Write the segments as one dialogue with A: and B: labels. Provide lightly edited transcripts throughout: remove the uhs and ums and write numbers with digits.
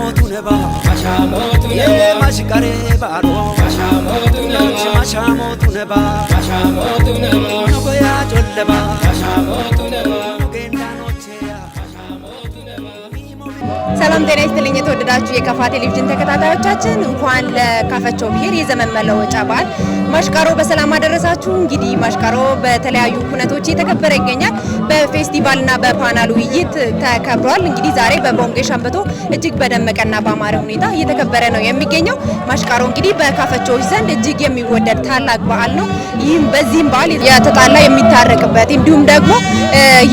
A: Neba Mashkare baro Mashamotu neba Nogoya jolleba
B: ሰላም ጤና ይስጥልኝ። የተወደዳችሁ የካፋ ቴሌቪዥን ተከታታዮቻችን፣ እንኳን ለካፈቾ ብሔር የዘመን መለወጫ በዓል ማሽቃሮ በሰላም አደረሳችሁ። እንግዲህ ማሽቃሮ በተለያዩ ኩነቶች እየተከበረ ይገኛል። በፌስቲቫልና በፓናል ውይይት ተከብሯል። እንግዲህ ዛሬ በቦንጌ ሸምበቶ እጅግ በደመቀና በአማረ ሁኔታ እየተከበረ ነው የሚገኘው። ማሽቃሮ እንግዲህ በካፈቾዎች ዘንድ እጅግ የሚወደድ ታላቅ በዓል ነው። ይህም በዚህም በዓል የተጣላ የሚታረቅበት እንዲሁም ደግሞ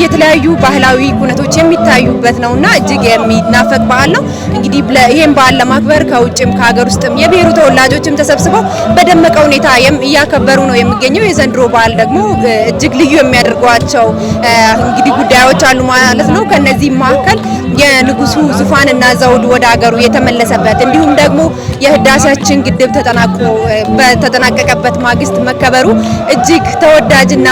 B: የተለያዩ ባህላዊ ኩነቶች የሚታዩበት ነውና እጅግ የሚናፈቅ በዓል ነው። እንግዲህ ይህን በዓል ለማክበር ከውጭም ከሀገር ውስጥም የብሔሩ ተወላጆችም ተሰብስበው በደመቀ ሁኔታ እያከበሩ ነው የሚገኘው። የዘንድሮ በዓል ደግሞ እጅግ ልዩ የሚያደርጓቸው እንግዲህ ጉዳዮች አሉ ማለት ነው። ከነዚህም መካከል የንጉሱ ዙፋንና ዘውድ ወደ ሀገሩ የተመለሰበት እንዲሁም ደግሞ የህዳሴያችን ግድብ ተጠናቆ በተጠናቀቀበት ማግስት መከበሩ እጅግ ተወዳጅና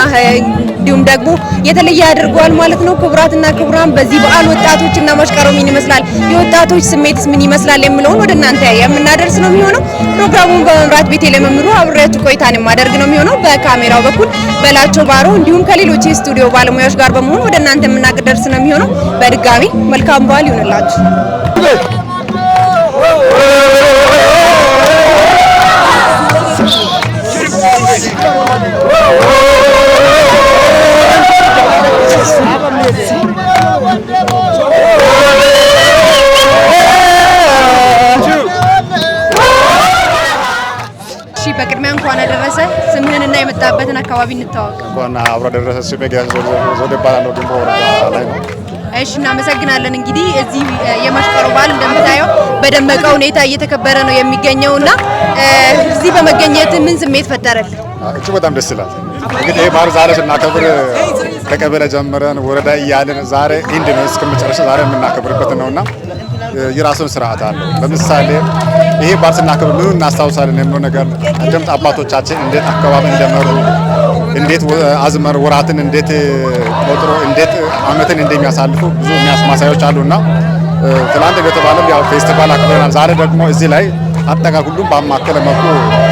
B: እንዲሁም ደግሞ የተለየ አድርጓል ማለት ነው። ክቡራትና ክቡራን፣ በዚህ በዓል ወጣቶችና ማሽቃሮ ምን ይመስላል፣ የወጣቶች ስሜትስ ምን ይመስላል የሚለውን ወደ እናንተ የምናደርስ ነው የሚሆነው። ፕሮግራሙን በመምራት ቤቴ ለመምሩ አብሬያችሁ ቆይታን የማደርግ ነው የሚሆነው። በካሜራው በኩል በላቸው ባሮ እንዲሁም ከሌሎች የስቱዲዮ ባለሙያዎች ጋር በመሆን ወደ እናንተ የምናደርስ ነው የሚሆነው። በድጋሚ መልካም በዓል ይሁንላችሁ። እሺ፣ በቅድሚያ እንኳን አደረሰ። ስምህንና የመጣበትን አካባቢ እንተዋወቅ።
C: እንኳን አብሮ አደረሰ። ስሜ ጌታቸው ዘውዴ እባላለሁ። ግንቦ ወረዳ ላይ ነው።
B: እሺ፣ እናመሰግናለን። እንግዲህ እዚህ የማሽቃሮ በዓል እንደምታየው በደመቀ ሁኔታ እየተከበረ ነው የሚገኘውና እዚህ በመገኘት ምን ስሜት ፈጠረልህ?
C: እጅግ በጣም ደስ ይላል። እንግዲህ ይህ በዓል ዛሬ ስናከብር ከቀበሌ ጀምረን ወረዳ እያልን ዛሬ end ነው እስከ መጨረሻ ዛሬ የምናከብርበት ነውና የራሱን ስርዓት አለው። ለምሳሌ ይሄ በዓል ስናከብር ምኑን እናስታውሳለን የሚለው ነገር ቀደምት አባቶቻችን እንዴት አካባቢ እንደመሩ፣ እንዴት አዝመር ወራትን እንዴት ቆጥሮ እንዴት ዓመትን እንደሚያሳልፉ ብዙ ማሳያዎች አሉና ትናንት እንደተባለም ያው ፌስቲቫል አክብረናል። ዛሬ ደግሞ እዚህ ላይ አጠቃላይ ሁሉም ባማከለ መልኩ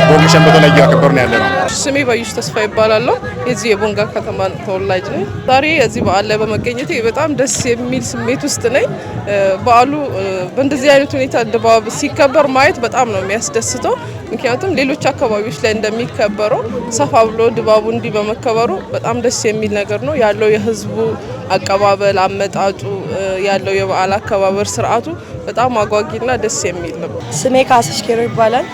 C: ቦንጌ ሸምበቶ ላይ እያከበርን ያለ ነው።
D: ስሜ ባዩሽ ተስፋ ይባላለሁ። የዚህ የቦንጋ ከተማ ተወላጅ ነኝ። ዛሬ የዚህ በዓል ላይ በመገኘቴ በጣም ደስ የሚል ስሜት ውስጥ ነኝ። በዓሉ በእንደዚህ አይነት ሁኔታ ድባብ ሲከበር ማየት በጣም ነው የሚያስደስተው። ምክንያቱም ሌሎች አካባቢዎች ላይ እንደሚከበረው ሰፋ ብሎ ድባቡ እንዲህ በመከበሩ በጣም ደስ የሚል ነገር ነው ያለው። የህዝቡ አቀባበል፣ አመጣጡ፣ ያለው የበዓል አከባበር ስርዓቱ በጣም አጓጊና ደስ የሚል ነው።
E: ስሜ ካሰሽ ኬሮ ይባላል።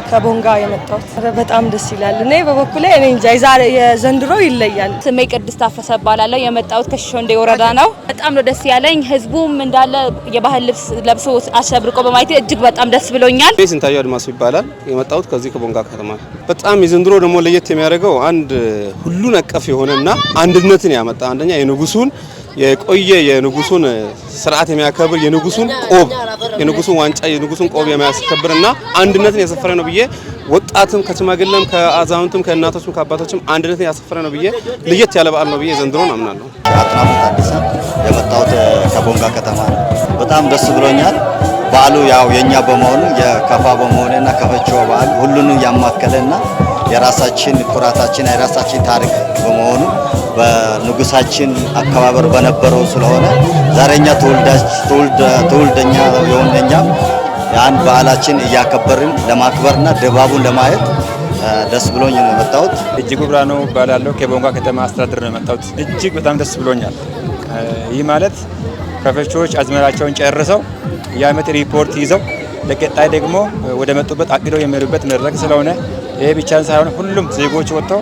E: ከቦንጋ የመጣሁት። በጣም ደስ ይላል። እኔ በበኩሌ እኔ እንጃ የዛሬ የዘንድሮ ይለያል።
F: ስሜ ቅድስት ታፈሰ እባላለሁ። የመጣሁት ከሾንዴ ወረዳ ነው። በጣም ነው ደስ ያለኝ። ህዝቡም እንዳለ የባህል ልብስ ለብሶ አሸብርቆ በማየቴ እጅግ በጣም ደስ ብሎኛል።
G: ስሜ ስንታየው አድማሱ ይባላል። የመጣሁት ከዚህ ከቦንጋ ከተማ። በጣም የዘንድሮ ደግሞ ለየት የሚያደርገው አንድ ሁሉን አቀፍ የሆነና አንድነትን ያመጣ፣ አንደኛ የንጉሱን የቆየ የንጉሱን ስርዓት የሚያከብር፣ የንጉሱን ቆብ፣ የንጉሱን ዋንጫ፣ የንጉሱን ቆብ የሚያስከብርና አንድነትን ያሰፈረ ነው ብዬ፣ ወጣትም ከሽማግሌም ከአዛውንትም ከእናቶችም ከአባቶችም አንድነትን ያሰፈረ ነው ብዬ፣ ለየት ያለ በዓል ነው ብዬ ዘንድሮን አምናለሁ።
H: አጥናፉ ታደሰ፣ የመጣሁት ከቦንጋ ከተማ ነው። በጣም ደስ ብሎኛል። በዓሉ ያው የኛ በመሆኑ፣ የከፋ በመሆኑና ከፈቾ በዓል ሁሉንም ያማከለና የራሳችን ኩራታችን የራሳችን ታሪክ በመሆኑ፣ በንጉሳችን አከባበር በነበረው ስለሆነ ዛሬኛ ትውልደኛ የሆነኛ ያን በዓላችን እያከበርን ለማክበርና ድባቡን ለማየት ደስ ብሎኝ ነው የመጣሁት።
I: እጅጉ ብርሃኑ እባላለሁ። ከቦንጋ ከተማ አስተዳደር ነው የመጣሁት። እጅግ በጣም ደስ ብሎኛል። ይህ ማለት ከፈቾዎች አዝመራቸውን ጨርሰው የዓመት ሪፖርት ይዘው ለቀጣይ ደግሞ ወደ መጡበት አቅደው የሚሄዱበት መድረክ ስለሆነ፣ ይሄ ብቻ ሳይሆን ሁሉም ዜጎች ወጥተው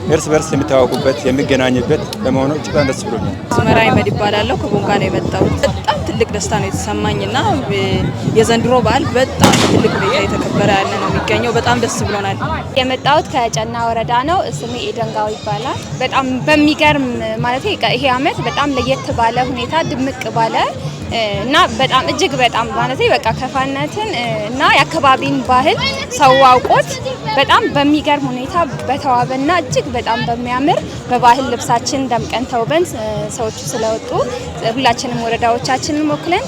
I: እርስ በርስ የሚተዋወቁበት፣ የሚገናኙበት በመሆኑ እጅግ በጣም ደስ ብሎኛል።
J: ሱመራ ይመድ ይባላለሁ። ከቦንጋ ነው የመጣሁት። በጣም ትልቅ ደስታ ነው የተሰማኝና የዘንድሮ በዓል በጣም በትልቅ ሁኔታ የተከበረ ያለ ነው የሚገኘው። በጣም ደስ ብሎናል።
K: የመጣሁት ከጨና ወረዳ ነው። ስሜ ኤደንጋው ይባላል። በጣም በሚገርም ማለት ይሄ አመት በጣም ለየት ባለ ሁኔታ ድምቅ ባለ እና በጣም እጅግ በጣም ማለት በቃ ከፋነትን እና የአካባቢን ባህል ሰው አውቆት በጣም በሚገርም ሁኔታ በተዋበና እጅግ በጣም በሚያምር በባህል ልብሳችን ደምቀን ተውበን ሰዎቹ ስለወጡ ሁላችንም ወረዳዎቻችንን ወክለን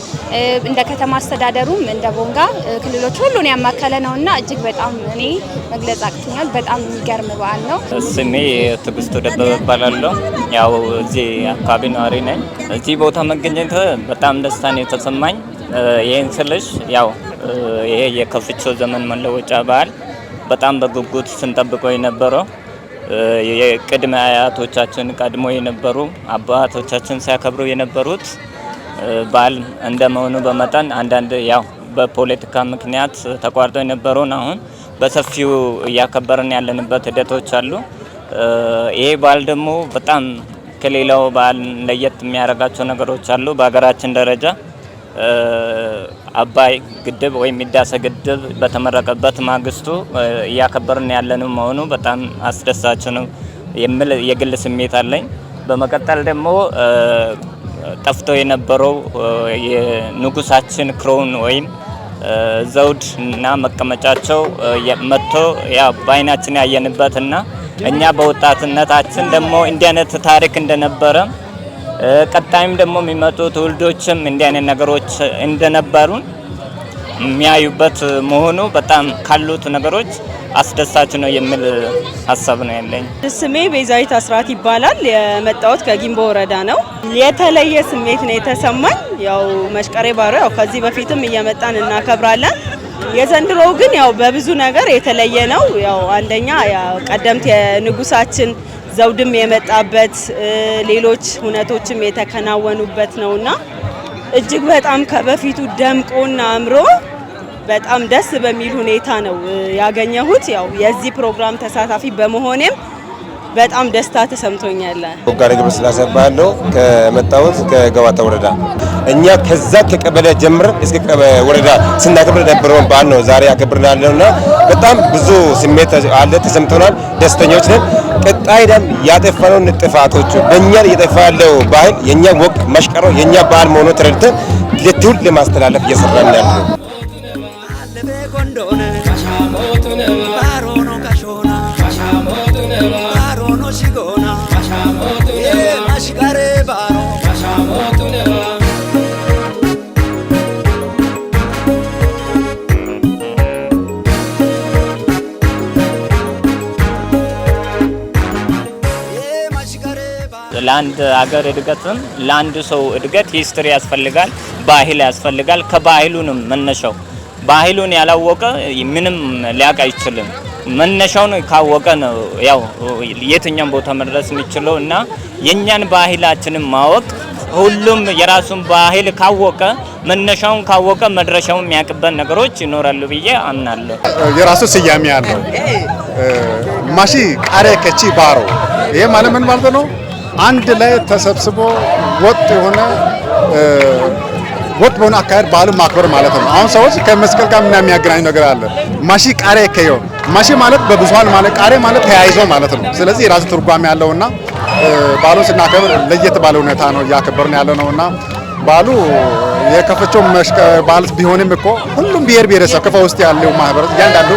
K: እንደ ከተማ አስተዳደሩም እንደ ቦንጋ ክልሎች ሁሉን ያማከለ ነውና እጅግ በጣም እኔ መግለጽ አቅቶኛል። በጣም የሚገርም በዓል ነው።
A: ስሜ ትዕግስቱ ደበበ እባላለሁ። ያው እዚህ አካባቢ ነዋሪ ነኝ። እዚህ ቦታ መገኘት በጣም ደስታ ነው የተሰማኝ። ይህን ስልሽ ያው ይሄ የከፍቾ ዘመን መለወጫ በዓል በጣም በጉጉት ስንጠብቀው የነበረው፣ የቅድመ አያቶቻችን ቀድሞ የነበሩ አባቶቻችን ሲያከብሩ የነበሩት በዓል እንደመሆኑ በመጠን አንዳንድ ያው በፖለቲካ ምክንያት ተቋርጦ የነበረውን አሁን በሰፊው እያከበርን ያለንበት ሂደቶች አሉ። ይሄ በዓል ደግሞ በጣም ከሌላው በዓል ለየት የሚያደርጋቸው ነገሮች አሉ። በሀገራችን ደረጃ አባይ ግድብ ወይም ህዳሴ ግድብ በተመረቀበት ማግስቱ እያከበርን ያለነው መሆኑ በጣም አስደሳች ነው የሚል የግል ስሜት አለኝ። በመቀጠል ደግሞ ጠፍቶ የነበረው የንጉሳችን crown ወይም ዘውድ እና መቀመጫቸው መጥቶ ያ በአይናችን ያየንበትና እኛ በወጣትነታችን ደግሞ እንዲህ አይነት ታሪክ እንደነበረ፣ ቀጣይም ደግሞ የሚመጡ ትውልዶችም እንዲህ አይነት ነገሮች እንደነበሩን የሚያዩበት መሆኑ በጣም ካሉት ነገሮች አስደሳች ነው የሚል ሀሳብ ነው ያለኝ።
J: ስሜ ቤዛዊት አስራት ይባላል። የመጣሁት ከጊምቦ ወረዳ ነው። የተለየ ስሜት ነው የተሰማኝ። ያው መሽቀሬ ባሮ ያው ከዚህ በፊትም እየመጣን እናከብራለን። የዘንድሮው ግን ያው በብዙ ነገር የተለየ ነው። ያው አንደኛ ያው ቀደምት የንጉሳችን ዘውድም የመጣበት፣ ሌሎች ሁነቶችም የተከናወኑበት ነውና እጅግ በጣም ከበፊቱ ደምቆና አምሮ በጣም ደስ በሚል ሁኔታ ነው ያገኘሁት። ያው የዚህ ፕሮግራም ተሳታፊ በመሆኔም በጣም ደስታ ተሰምቶኛል።
L: ቦጋለ ገብረስላሴ እባላለሁ። ከመጣሁት ከገባታ ወረዳ። እኛ ከዛ ከቀበሌ ጀምረን እስከ ወረዳ ስናከብር የነበረውን በዓል ነው ዛሬ ያከብርን ያለውና በጣም ብዙ ስሜት አለ፣ ተሰምቶናል። ደስተኞች ነን። ቀጣይ ደም ያጠፋነውን ጥፋቶቹ በእኛ እየጠፋ ያለው ባህል የኛ ወግ መሽቀሮ የኛ ባህል መሆኑ ተረድተን ለትውልድ ለማስተላለፍ እየሰራን ያለው።
A: ለአንድ ሀገር እድገትም ለአንድ ሰው እድገት history ያስፈልጋል፣ ባህል ያስፈልጋል። ከባህሉንም መነሻው ባህሉን ያላወቀ ምንም ሊያውቅ አይችልም። መነሻውን ካወቀ ነው ያው የትኛም ቦታ መድረስ የሚችለው እና የእኛን ባህላችንን ማወቅ፣ ሁሉም የራሱን ባህል ካወቀ፣ መነሻውን ካወቀ መድረሻውን የሚያውቅበት ነገሮች ይኖራሉ ብዬ አምናለሁ።
C: የራሱ ስያሜ አለው። ማሺ ቃሬ ከቺ ባሮ፣ ይሄ ማለት ምን ማለት ነው? አንድ ላይ ተሰብስቦ ወጥ የሆነ ወጥ በሆነ አካሄድ በዓሉን ማክበር ማለት ነው። አሁን ሰዎች ከመስቀል ጋር ምናምን የሚያገናኝ ነገር አለ። ማሺ ቃሬ ከዮ፣ ማሺ ማለት በብዙሃን ማለት፣ ቃሬ ማለት ተያይዞ ማለት ነው። ስለዚህ የራሱ ትርጓሜ ያለውና በዓሉን ስናከብር ለየት ባለ ሁኔታ ነው እያከበርን ያለ ነውና በዓሉ የከፈቾ በዓል ቢሆንም እኮ ሁሉም ብሔር ብሔረሰብ ከፋ ውስጥ ያለው ማህበረሰብ እያንዳንዱ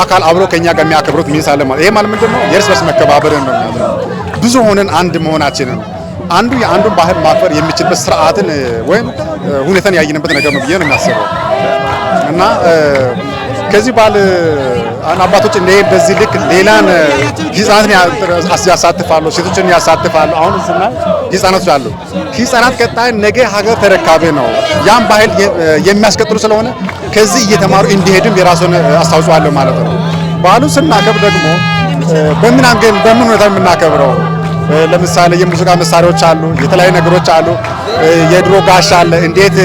C: አካል አብሮ ከኛ ጋር የሚያከብሩት ሚንስ አለ ማለት። ይሄ ማለት ምንድን ነው? የእርስ በርስ መከባበርን ነው የሚያደርገው። ብዙ ሆነን አንድ መሆናችንን፣ አንዱ የአንዱን ባህል ማክበር የሚችልበት ስርዓትን ወይም ሁኔታን ያየንበት ነገር ነው ብዬ ነው የሚያስበው። እና ከዚህ በዓል አባቶች እንደ በዚህ ልክ ሌላን ህጻናትን ያሳትፋሉ፣ ሴቶችን ያሳትፋሉ። አሁን ስናይ ህጻናቶች አሉ። ህጻናት ቀጣይ ነገ ሀገር ተረካቢ ነው። ያን ባህል የሚያስቀጥሉ ስለሆነ ከዚህ እየተማሩ እንዲሄድም የራሱን አስተዋጽኦ አለው ማለት ነው። በዓሉን ስናከብር ደግሞ በምን አንገን በምን ሁኔታ የምናከብረው፣ ለምሳሌ የሙዚቃ መሳሪያዎች አሉ፣ የተለያዩ ነገሮች አሉ። የድሮ ጋሻ አለ። እንዴት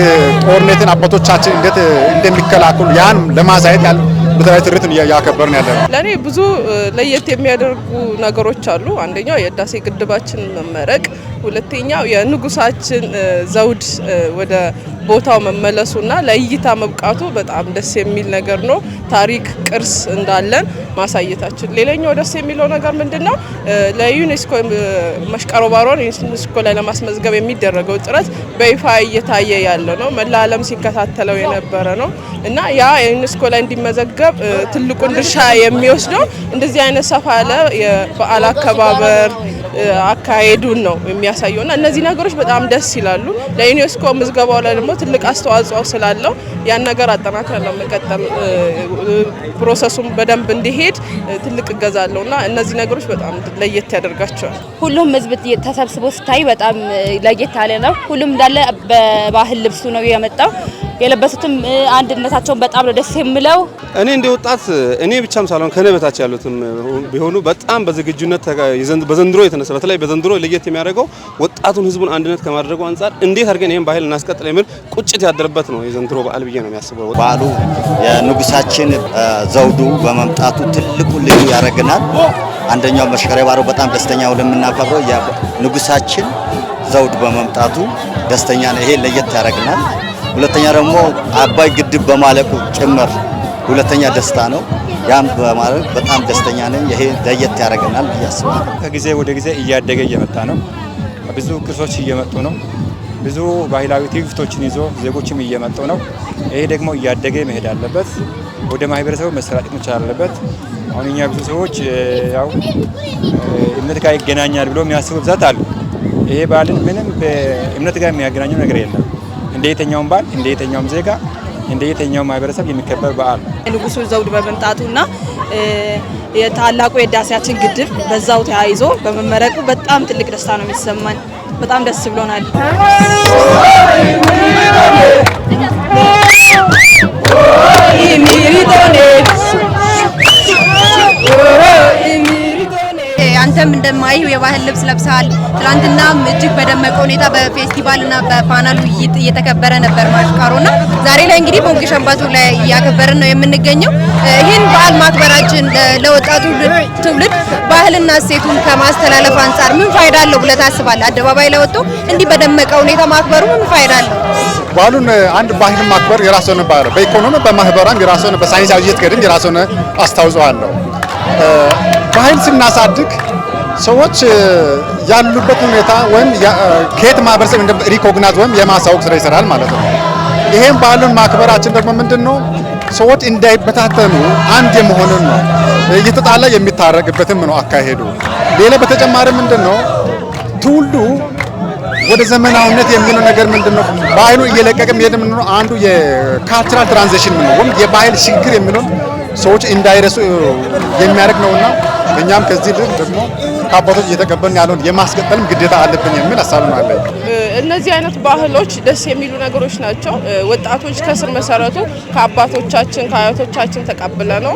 C: ጦርነትን አባቶቻችን እንዴት እንደሚከላከሉ ያን ለማሳየት ያለ በተለያዩ ትርኢትን እያከበርን ያለ ነው።
D: ለእኔ ብዙ ለየት የሚያደርጉ ነገሮች አሉ። አንደኛው የህዳሴ ግድባችን መመረቅ፣ ሁለተኛው የንጉሳችን ዘውድ ወደ ቦታው መመለሱና ለእይታ መብቃቱ በጣም ደስ የሚል ነገር ነው። ታሪክ ቅርስ እንዳለን ማሳየታችን። ሌላኛው ደስ የሚለው ነገር ምንድነው? ለዩኔስኮ መሽቀሮ ባሮን ዩኔስኮ ላይ ለማስመዝገብ የሚደረገው ጥረት በይፋ እየታየ ያለ ነው። መላ ዓለም ሲከታተለው የነበረ ነው እና ያ ዩኔስኮ ላይ እንዲመዘገብ ትልቁን ድርሻ የሚወስደው እንደዚህ አይነት ሰፋ ያለ የበዓል አከባበር አካሄዱን ነው የሚያሳየውና እነዚህ ነገሮች በጣም ደስ ይላሉ። ለዩኔስኮ ምዝገባው ላይ ደግሞ ትልቅ አስተዋጽኦ ስላለው ያን ነገር አጠናክረን ለመቀጠል process ኡም በደንብ እንዲሄድ ትልቅ እገዛ አለውና እነዚህ ነገሮች በጣም ለየት ያደርጋቸዋል።
F: ሁሉም ህዝብ ተሰብስቦ ስታይ በጣም ለየት ያለ ነው። ሁሉም እንዳለ በባህል ልብሱ ነው የመጣው። የለበሱትም አንድነታቸውን በጣም ነው ደስ የሚለው።
G: እኔ እንደ ወጣት እኔ ብቻም ሳልሆን ከኔ በታች ያሉትም ቢሆኑ በጣም በዝግጁነት በዘንድሮ የተነሳ በተለይ በዘንድሮ ለየት የሚያደርገው ወጣቱን ህዝቡን አንድነት ከማድረጉ አንፃር እንዴት አድርገን ይሄን ባህል እናስቀጥል የሚል ቁጭት ያደረበት ነው የዘንድሮ በዓል ብዬ ነው የሚያስበው።
H: በዓሉ የንጉሳችን ዘውዱ በመምጣቱ ትልቁ ልዩ ያደርገናል። አንደኛው መሽቀሬ ባሮ በጣም ደስተኛ ሆነን የምናከብረው የንጉሳችን ዘውድ በመምጣቱ ደስተኛ ነው። ይሄ ለየት ያደርገናል። ሁለተኛ ደግሞ አባይ ግድብ በማለቁ ጭምር ሁለተኛ ደስታ ነው። ያም በማድረግ በጣም ደስተኛ ነኝ። ይሄ ለየት ያደርገናል ብዬ አስባለሁ።
I: ከጊዜ ወደ ጊዜ እያደገ እየመጣ ነው። ብዙ ቅርሶች እየመጡ ነው። ብዙ ባህላዊ ትውፊቶችን ይዞ ዜጎችም እየመጡ ነው። ይሄ ደግሞ እያደገ መሄድ አለበት። ወደ ማህበረሰቡ መሰራጨት መቻል አለበት። አሁን እኛ ብዙ ሰዎች ያው እምነት ጋር ይገናኛል ብሎ የሚያስቡ ብዛት አሉ። ይሄ ባህልን ምንም በእምነት ጋር የሚያገናኘው ነገር የለም። እንደ የትኛውም በዓል እንደ የትኛውም ዜጋ እንደ የትኛውም ማህበረሰብ የሚከበር በዓል ነው።
J: ንጉሱ ዘውድ በመምጣቱና የታላቁ የህዳሴያችን ግድብ በዛው ተያይዞ በመመረቁ በጣም ትልቅ ደስታ ነው የሚሰማን። በጣም ደስ ብሎናል።
B: አንተም እንደማይው የባህል ልብስ ለብሰሃል። ትላንትናም እጅግ በደመቀ ሁኔታ በፌስቲቫልና በፓናል ውይይት እየተከበረ ነበር ማሽቃሮና ዛሬ ላይ እንግዲህ ቦንጌ ሸምባቶ ላይ እያከበርን ነው የምንገኘው። ይህን በዓል ማክበራችን ለወጣቱ ትውልድ ባህልና እሴቱን ከማስተላለፍ አንፃር ምን ፋይዳ አለው ብለህ ታስባለህ? አደባባይ ላይ ወጥቶ እንዲህ በደመቀ ሁኔታ ማክበሩ ምን ፋይዳ አለው?
C: በዓሉን አንድ ባህልን ማክበር የራሱ የሆነ ባህል በኢኮኖሚ በማህበራም የራሱ የሆነ በሳይንሳዊ እድገትም የራሱ የሆነ አስተዋጽኦ አለው። ባህል ስናሳድግ ሰዎች ያሉበት ሁኔታ ወይም ከየት ማህበረሰብ recognize ወይም የማሳወቅ ስራ ይሰራል ማለት ነው። ይሄን ባህሉን ማክበራችን ደግሞ ምንድነው ሰዎች እንዳይበታተኑ አንድ የመሆኑን ነው። እየተጣላ የሚታረቅበትም ነው አካሄዱ። ሌላ በተጨማሪ ምንድነው ትውልዱ ወደ ዘመናዊነት የሚለው ነገር ምንድነው ባህሉ እየለቀቀ የሚሄድ ምንድነው አንዱ የ cultural transition ነው ወይም የባህል ሽግግር የሚለው ሰዎች እንዳይረሱ የሚያደርግ ነውና እኛም ከዚህ ደግሞ ከአባቶች እየተቀበልን ያለውን የማስቀጠልም ግዴታ አለብን የሚል ሀሳብ ነው አለኝ።
D: እነዚህ አይነት ባህሎች ደስ የሚሉ ነገሮች ናቸው። ወጣቶች ከስር መሰረቱ ከአባቶቻችን ከአያቶቻችን ተቀብለ ነው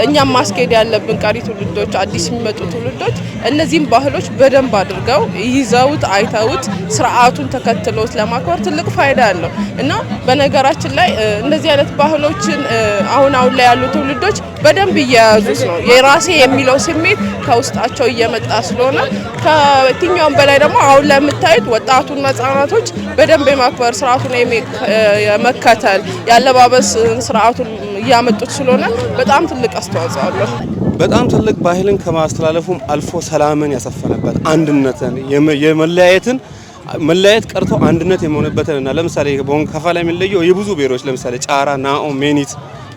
D: እኛም ማስኬድ ያለብን። ቀሪ ትውልዶች፣ አዲስ የሚመጡ ትውልዶች እነዚህን ባህሎች በደንብ አድርገው ይዘውት አይተውት ስርዓቱን ተከትለውት ለማክበር ትልቅ ፋይዳ አለው እና በነገራችን ላይ እነዚህ አይነት ባህሎችን አሁን አሁን ላይ ያሉ ትውልዶች በደንብ እየያዙት ነው። የራሴ የሚለው ስሜት ከውስጣቸው እየመጣ ስለሆነ ከየትኛውም በላይ ደግሞ አሁን ላይ የምታዩት ወጣቱና ህጻናቶች በደንብ የማክበር ስርዓቱን የመከተል ያለባበስ ስርዓቱን እያመጡት ስለሆነ በጣም ትልቅ አስተዋጽኦ አለው።
G: በጣም ትልቅ ባህልን ከማስተላለፉም አልፎ ሰላምን ያሰፈነበት አንድነትን የመለያየትን መለያየት ቀርቶ አንድነት የሆነበትንና ለምሳሌ ቦንጋ ከፋ ላይ የሚለየው የብዙ ብሔሮች ለምሳሌ ጫራ፣ ናኦ፣ ሜኒት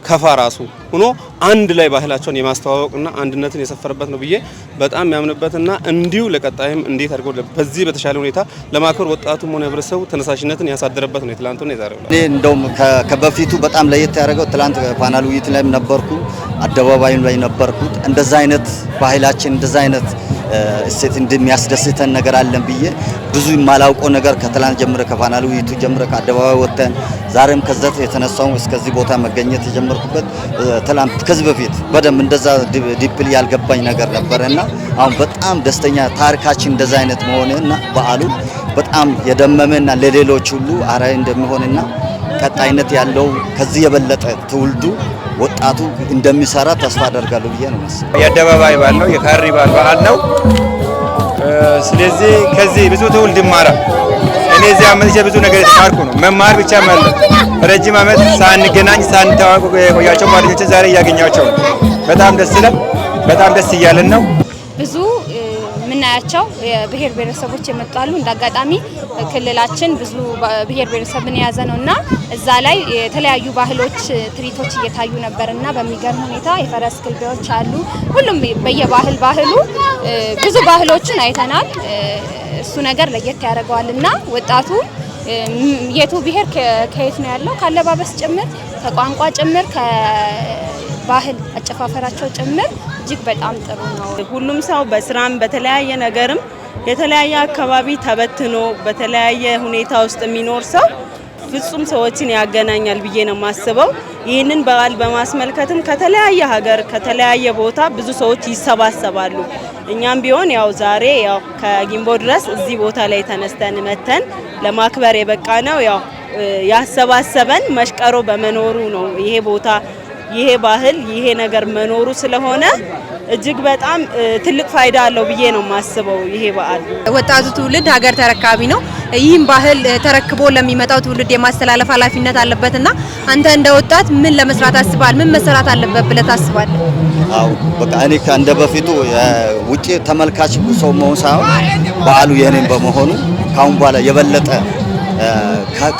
G: ከፋ ራሱ ሆኖ አንድ ላይ ባህላቸውን የማስተዋወቅና አንድነትን የሰፈረበት ነው ብዬ በጣም ያምንበትና እንዲሁ ለቀጣይም እንዴት አድርገው በዚህ በተሻለ ሁኔታ ለማክበር ወጣቱም ሆነ ህብረተሰቡ ተነሳሽነትን ያሳደረበት ነው የትላንቱና የዛሬው።
H: እኔ እንደውም ከበፊቱ በጣም ለየት ያደረገው ትላንት ፓናል ውይይት ላይም ነበርኩ፣ አደባባይም ላይ ነበርኩት። እንደዛ አይነት ባህላችን እንደዛ አይነት እሴት እንደሚያስደስተን ነገር አለን ብዬ ብዙ የማላውቀው ነገር ከትላንት ጀምረ ከፓናል ውይይቱ ጀምረ ከአደባባይ ወጥተን ዛሬም ከዛ የተነሳው እስከዚህ ቦታ መገኘት የጀመርኩበት ትላንት ከዚህ በፊት በደንብ እንደዛ deeply ያልገባኝ ነገር ነበርና አሁን በጣም ደስተኛ ታሪካችን እንደዛ አይነት መሆንና በዓሉ በጣም የደመመና ለሌሎች ሁሉ አርአያ እንደሚሆንና ቀጣይነት ያለው ከዚህ የበለጠ ትውልዱ ወጣቱ እንደሚሰራ ተስፋ አደርጋለሁ ብዬ ነው የማስበው።
I: የአደባባይ በዓል ነው፣ የካርኒቫል በዓል ነው። ስለዚህ ከዚህ ብዙ ትውልድ ይማራል። እኔ እኔ እዚህ መጥቼ ብዙ ነገር የተማርኩ ነው። መማር ብቻ ማለት ረጅም ዓመት ሳንገናኝ ሳንተዋወቅ የቆያቸው ጓደኞችን ዛሬ እያገኘኋቸው ነው። በጣም ደስ ይላል። በጣም ደስ እያለን ነው።
K: ብዙ የምናያቸው የብሔር ብሔረሰቦች የመጡ አሉ። እንደ አጋጣሚ ክልላችን ብዙ ብሔር ብሔረሰብን የያዘ ነው እና እዛ ላይ የተለያዩ ባህሎች፣ ትርኢቶች እየታዩ ነበር እና በሚገርም ሁኔታ የፈረስ ግልቢያዎች አሉ። ሁሉም በየባህል ባህሉ ብዙ ባህሎችን አይተናል። እሱ ነገር ለየት ያደርገዋል እና ወጣቱ የቱ ብሔር ከየት ነው ያለው ካለባበስ ጭምር፣ ከቋንቋ ጭምር፣ ከባህል አጨፋፈራቸው ጭምር እጅግ በጣም ጥሩ ነው።
J: ሁሉም ሰው በስራም በተለያየ ነገርም የተለያየ አካባቢ ተበትኖ በተለያየ ሁኔታ ውስጥ የሚኖር ሰው ፍጹም ሰዎችን ያገናኛል ብዬ ነው የማስበው። ይህንን በዓል በማስመልከትም ከተለያየ ሀገር ከተለያየ ቦታ ብዙ ሰዎች ይሰባሰባሉ። እኛም ቢሆን ያው ዛሬ ያው ከጊምቦ ድረስ እዚህ ቦታ ላይ ተነስተን መተን ለማክበር የበቃ ነው። ያው ያሰባሰበን መሽቀሮ በመኖሩ ነው። ይሄ ቦታ፣ ይሄ ባህል፣ ይሄ ነገር መኖሩ ስለሆነ እጅግ በጣም ትልቅ ፋይዳ አለው ብዬ ነው የማስበው ይሄ በዓል።
B: ወጣቱ ትውልድ ሀገር ተረካቢ ነው። ይህም ባህል ተረክቦ ለሚመጣው ትውልድ የማስተላለፍ ኃላፊነት አለበትና አንተ እንደ ወጣት ምን ለመስራት አስበሃል? ምን መሰራት አለበት ብለህ ታስባለህ?
H: አው በቃ እኔ እንደ በፊቱ ውጪ ተመልካች ሰው መሆን ሳይሆን በዓሉ የኔም በመሆኑ ካሁን በኋላ የበለጠ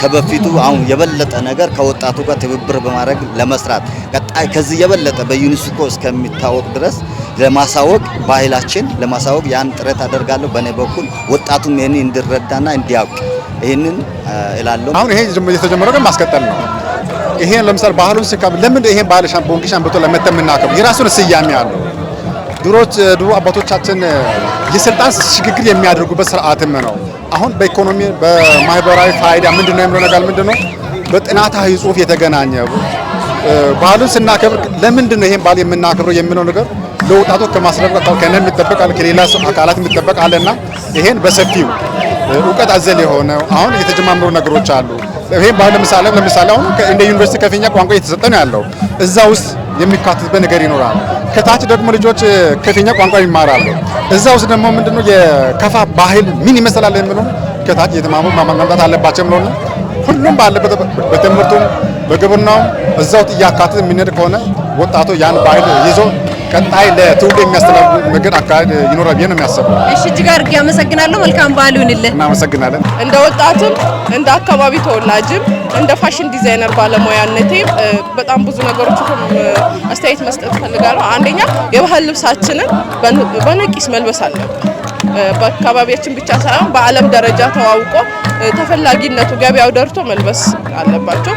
H: ከበፊቱ አሁን የበለጠ ነገር ከወጣቱ ጋር ትብብር በማድረግ ለመስራት፣ ቀጣይ ከዚህ የበለጠ በዩኔስኮ እስከሚታወቅ ድረስ ለማሳወቅ፣ ባህላችን ለማሳወቅ ያን ጥረት አደርጋለሁ። በእኔ በኩል ወጣቱም ይሄንን እንዲረዳና እንዲያውቅ ይሄንን እላለሁ።
C: አሁን ይሄ የተጀመረው ግን ማስቀጠል ነው። ይሄን ለምሳሌ ባህሉን ሲካብ ለምን ይሄን ባህል ቦንጊ ሻምበቶ ለመተም የምናከብረው የራሱን ስያሜ አለው። ድሮ አባቶቻችን የስልጣን ሽግግር የሚያደርጉበት ስርዓትም ነው። አሁን በኢኮኖሚ በማህበራዊ ፋይዳ ምንድነው የሚለው ነገር ምንድነው? በጥናታዊ ጽሁፍ የተገናኘ ባህሉን ስናከብር ለምንድን ነው ይሄን ባህል የምናከብረው የሚለው ነገር ለወጣቶች ከማስረዳት ከእኔ የሚጠበቅ፣ ከሌላ አካላት የሚጠበቅ አለና ይሄን በሰፊው እውቀት አዘል የሆነ አሁን የተጀማመሩ ነገሮች አሉ። ይሄን ባህል ለምሳሌ አሁን እንደ ዩኒቨርሲቲ ከፍተኛ ቋንቋ እየተሰጠ ነው ያለው፣ እዛ ውስጥ የሚካተትበት ነገር ይኖራል። ከታች ደግሞ ልጆች ከፍተኛ ቋንቋ ይማራሉ። እዛ ውስጥ ደግሞ ምንድነው የከፋ ባህል ምን ይመስላል የሚለው ከታች እየተማሩ ማምጣት አለባቸው የሚለው ሁሉም ባለበት በትምህርቱም በግብርናውም እዛው እያካተተ የሚሄድ ከሆነ ወጣቱ ያን ባህል ይዞ ቀጣይ ለትውልድ የሚያስተላልፍ ነገር አካሄድ ይኖራል ብዬ ነው የሚያስበው።
B: እሺ፣ እጅግ አድርጌ አመሰግናለሁ። መልካም በዓል ይሁንልህ።
C: እናመሰግናለን።
D: እንደ ወጣትም እንደ አካባቢ ተወላጅም እንደ fashion designer ባለሙያነቴ በጣም ብዙ ነገሮች አስተያየት መስጠት እፈልጋለሁ። አንደኛ የባህል ልብሳችንን በነቂስ መልበስ አለብን። በአካባቢያችን ብቻ ሳይሆን በዓለም ደረጃ ተዋውቆ ተፈላጊነቱ ገበያው ደርቶ መልበስ አለባቸው።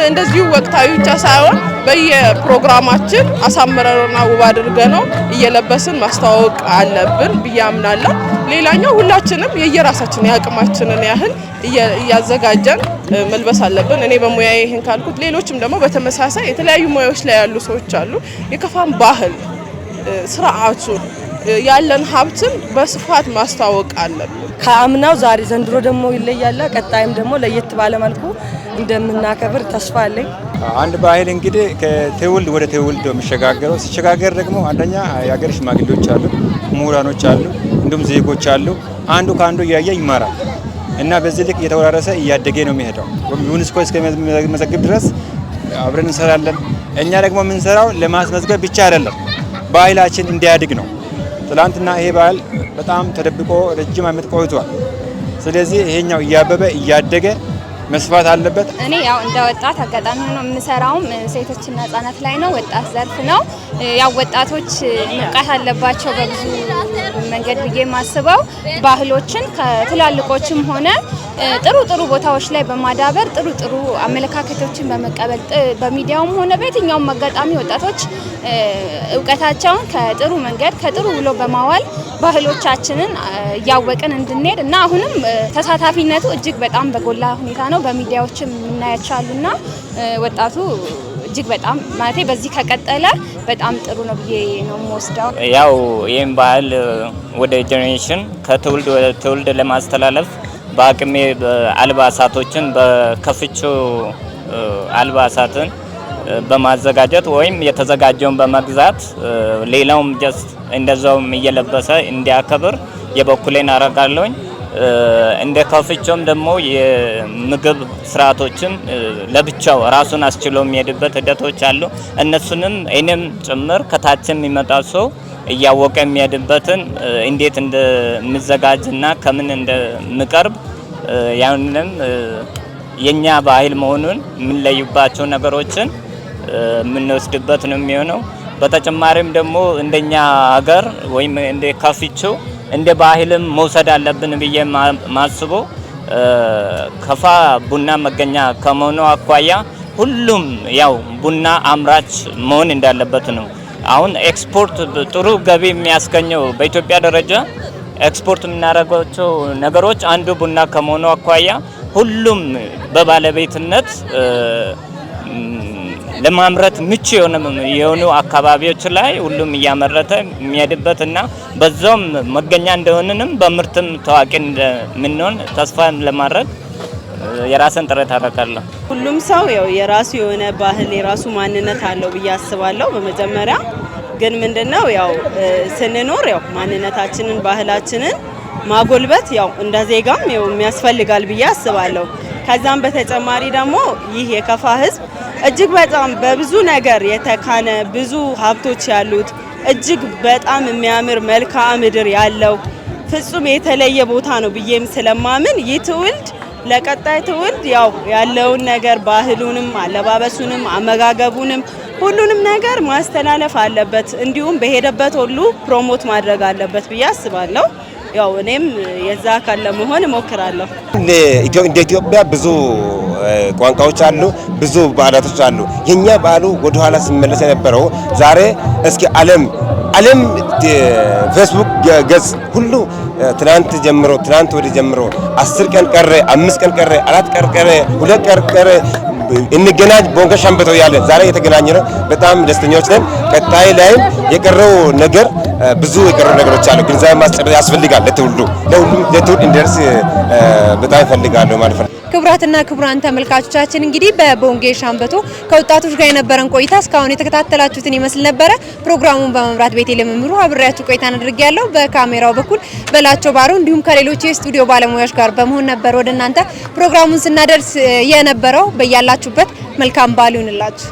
D: እንደዚሁ ወቅታዊ ብቻ ሳይሆን በየፕሮግራማችን አሳምረንና ውብ አድርገነው እየለበስን ማስተዋወቅ አለብን ብዬ አምናለሁ። ሌላኛው ሁላችንም የየራሳችን የአቅማችንን ያህል እያዘጋጀን መልበስ አለብን። እኔ በሙያዬ ይህን ካልኩት ሌሎችም ደግሞ በተመሳሳይ የተለያዩ ሙያዎች ላይ ያሉ ሰዎች አሉ። የከፋን ባህል፣ ስርዓቱን፣ ያለን ሀብትን በስፋት ማስተዋወቅ አለብን።
E: ከአምናው ዛሬ ዘንድሮ ደግሞ ይለያል። ቀጣይም ደግሞ ለየት ባለ መልኩ እንደምናከብር ተስፋ አለኝ።
I: አንድ ባህል እንግዲህ ከትውልድ ወደ ትውልድ ነው የሚሸጋገረው። ሲሸጋገር ደግሞ አንደኛ የሀገር ሽማግሌዎች አሉ፣ ምሁራኖች አሉ፣ እንዲሁም ዜጎች አሉ። አንዱ ከአንዱ እያየ ይማራል እና በዚህ ልክ እየተወራረሰ እያደገ ነው የሚሄደው። ዩኔስኮ እስከሚመዘግብ ድረስ አብረን እንሰራለን። እኛ ደግሞ የምንሰራው ለማስመዝገብ ብቻ አይደለም፣ ባህላችን እንዲያድግ ነው። ትላንትና ይሄ ባህል በጣም ተደብቆ ረጅም ዓመት ቆይቷል። ስለዚህ ይሄኛው እያበበ እያደገ መስፋት አለበት።
K: እኔ ያው እንደ ወጣት አጋጣሚ ሆኖ የምሰራውም ሴቶችና ህጻናት ላይ ነው። ወጣት ዘርፍ ነው። ያው ወጣቶች መብቃት አለባቸው በብዙ መንገድ ብዬ የማስበው ባህሎችን ከትላልቆችም ሆነ ጥሩ ጥሩ ቦታዎች ላይ በማዳበር፣ ጥሩ ጥሩ አመለካከቶችን በመቀበል፣ በሚዲያውም ሆነ በየትኛውም አጋጣሚ ወጣቶች እውቀታቸውን ከጥሩ መንገድ ከጥሩ ውሎ በማዋል ባህሎቻችንን እያወቅን እንድንሄድ እና አሁንም ተሳታፊነቱ እጅግ በጣም በጎላ ሁኔታ ነው። በሚዲያዎችም የምናያቸው አሉና ወጣቱ እጅግ በጣም ማለቴ በዚህ ከቀጠለ በጣም ጥሩ ነው ብዬ ነው የምወስደው።
A: ያው ይህም ባህል ወደ generation ከትውልድ ወደ ትውልድ ለማስተላለፍ በአቅሜ አልባሳቶችን በከፍቾ አልባሳትን በማዘጋጀት ወይም የተዘጋጀውን በመግዛት ሌላውም just እንደዛውም እየለበሰ እንዲያከብር የበኩሌን አረጋለሁኝ። እንደ ካፍቾም ደግሞ የምግብ ስርዓቶችም ለብቻው ራሱን አስችሎ የሚሄድበት ሂደቶች አሉ። እነሱንም እኔም ጭምር ከታች የሚመጣ ሰው እያወቀ የሚሄድበትን እንዴት እንደሚዘጋጅና ከምን እንደሚቀርብ ያንንም የኛ ባህል መሆኑን የምንለይባቸው ነገሮችን የምንወስድበት ነው የሚሆነው። በተጨማሪም ደግሞ እንደኛ ሀገር ወይም እንደ ካፍቾ እንደ ባህልም መውሰድ አለብን ብዬ ማስበው ከፋ ቡና መገኛ ከመሆኑ አኳያ ሁሉም ያው ቡና አምራች መሆን እንዳለበት ነው። አሁን ኤክስፖርት ጥሩ ገቢ የሚያስገኘው በኢትዮጵያ ደረጃ ኤክስፖርት የምናደርጋቸው ነገሮች አንዱ ቡና ከመሆኑ አኳያ ሁሉም በባለቤትነት ለማምረት ምቹ የሆኑ አካባቢዎች ላይ ሁሉም እያመረተ የሚሄድበትና በዛውም መገኛ እንደሆንንም በምርትም ታዋቂ እንደምንሆን ተስፋ ለማድረግ የራስን ጥረት አደርጋለሁ።
J: ሁሉም ሰው ያው የራሱ የሆነ ባህል የራሱ ማንነት አለው ብዬ አስባለሁ። በመጀመሪያ ግን ምንድነው ያው ስንኖር ያው ማንነታችንን ባህላችንን ማጎልበት ያው እንደ ዜጋም ያው የሚያስፈልጋል ብዬ አስባለሁ። ከዛም በተጨማሪ ደግሞ ይህ የከፋ ህዝብ እጅግ በጣም በብዙ ነገር የተካነ ብዙ ሀብቶች ያሉት እጅግ በጣም የሚያምር መልክዓ ምድር ያለው ፍጹም የተለየ ቦታ ነው ብዬም ስለማምን ይህ ትውልድ ለቀጣይ ትውልድ ያው ያለውን ነገር ባህሉንም፣ አለባበሱንም፣ አመጋገቡንም ሁሉንም ነገር ማስተላለፍ አለበት። እንዲሁም በሄደበት ሁሉ promote ማድረግ አለበት ብዬ አስባለሁ። ያው እኔም የዛ አካል ለመሆን እሞክራለሁ።
L: እንደ ኢትዮጵያ ብዙ ቋንቋዎች አሉ፣ ብዙ በዓላቶች አሉ። የኛ በዓሉ ወደ ኋላ ሲመለስ የነበረው ዛሬ እስኪ ዓለም ፌስቡክ ገጽ ሁሉ ትናንት ጀምሮ ትናንት ወዲህ ጀምሮ 10 ቀን ቀረ፣ 5 ቀን ቀረ፣ 4 ቀን ቀረ፣ 2 ቀን ቀረ እንገናኝ ቦንጋ ሻምበቶ ያለ ዛሬ የተገናኘ ነው። በጣም ደስተኞች ነን። ቀጣይ ላይም የቀረው ነገር ብዙ የቀረው ነገሮች አሉ። ግንዛቤ ማስጨበጥ ያስፈልጋል። ለትውልዱ ለሁሉም ለትውልድ እንዲደርስ በጣም እፈልጋለሁ ማለት ነው።
B: ክቡራትና ክቡራን ተመልካቾቻችን እንግዲህ በቦንጌ ሻምበቶ ከወጣቶች ጋር የነበረን ቆይታ እስካሁን የተከታተላችሁትን ይመስል ነበረ። ፕሮግራሙን በመምራት ቤቴ ለመምሩ አብሬያችሁ ቆይታን አድርጌያለሁ። በካሜራው በኩል በላቸው ባሮ እንዲሁም ከሌሎች የስቱዲዮ ባለሙያዎች ጋር በመሆን ነበር ወደ እናንተ ፕሮግራሙን ስናደርስ የነበረው። በያላችሁበት መልካም በዓል ይሁንላችሁ።